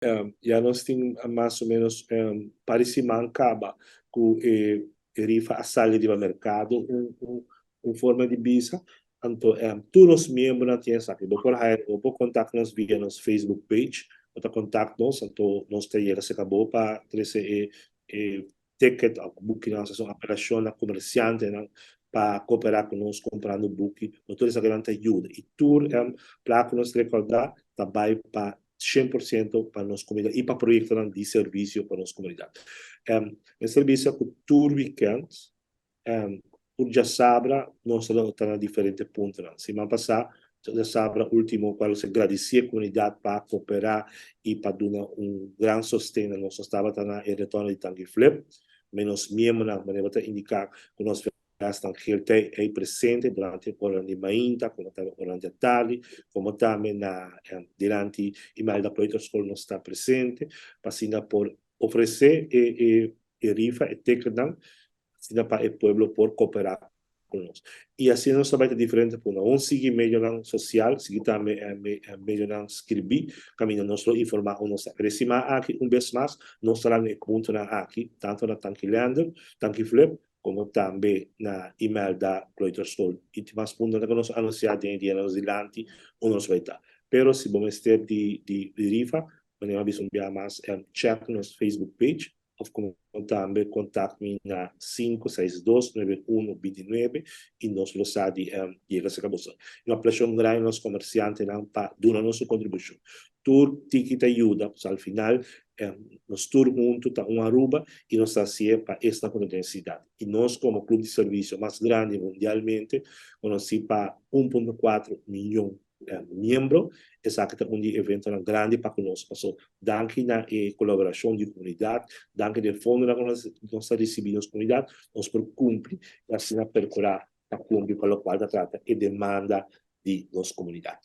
Ya nos tin mas o menos par di siman caba cu e rifa a sali riba mercado, un forma di bisa. Anto tur nos miembronan tin esaki. Bo por haya, bo por contact nos via nos Facebook page, bo ta contact nos, anto nos ta yega cerca bo pa trece e ticket of bukinan. Nos un apelacion na comerciantenan pa coopera cu nos comprando buki. No tur esakinan ta yuda y tur placa cu nos recorda ta bay pa 100% pa nos comunidad y pa proyectonan di servicio pa nos comunidad. E servicio cu tur weekend, tur diasabra, nos ta na diferente puntonan. Siman pasa, diasabra ultimo, cual nos gradici e comunidad pa coopera y pa duna un gran sosten. Nos tabata na e retorno di Tanki Flip, nos miembronan, manera ta indica cu nos estnan geel ey presente durante ora di mainta, como tambe ora di atardi, como tambe na durante Imelda Kleuterschool nos ta presente, pa asina por ofrece e rifa, e ticketnan, asina pa e pueblo por coopera cu nos. Y asina nos ta diferente punto. Un sigui medionan social, sigui tambe medionan scribi, caminda nos lo informa nos. Pero siman aki, un bes mas, nos ta na puntonan aki, tanto na Tanki Lander, Tanki Flip, como tambe na Imelda Kleuterschool. Y tin mas punto cu nos anuncia den dia nos dilanti, unda nos bay ta. Pero si bo mester di rifa, manera mi a bisa mas, check nos Facebook page, of como tambe contact mi na 562-9129 y nos lo sa di yega cerca boso. Un apelacion grandi nos comerciantenan pa duna nos contribucion. Tur tiki ta yuda, pues al final nos tur hunto ta un Aruba y nos ta haci pa esta necesidad. Y nos como club di servicio mas grandi mundialmente, conoci pa 1.4 miyon miembro, esaki ta un evento grandi pa nos. So, danki na e colaboracion di comunidad, danki na fondo cu nos ta ricibi na comunidad, nos por cumpli y asina percura pa cumpli cu loke ta trata e demanda di nos comunidad.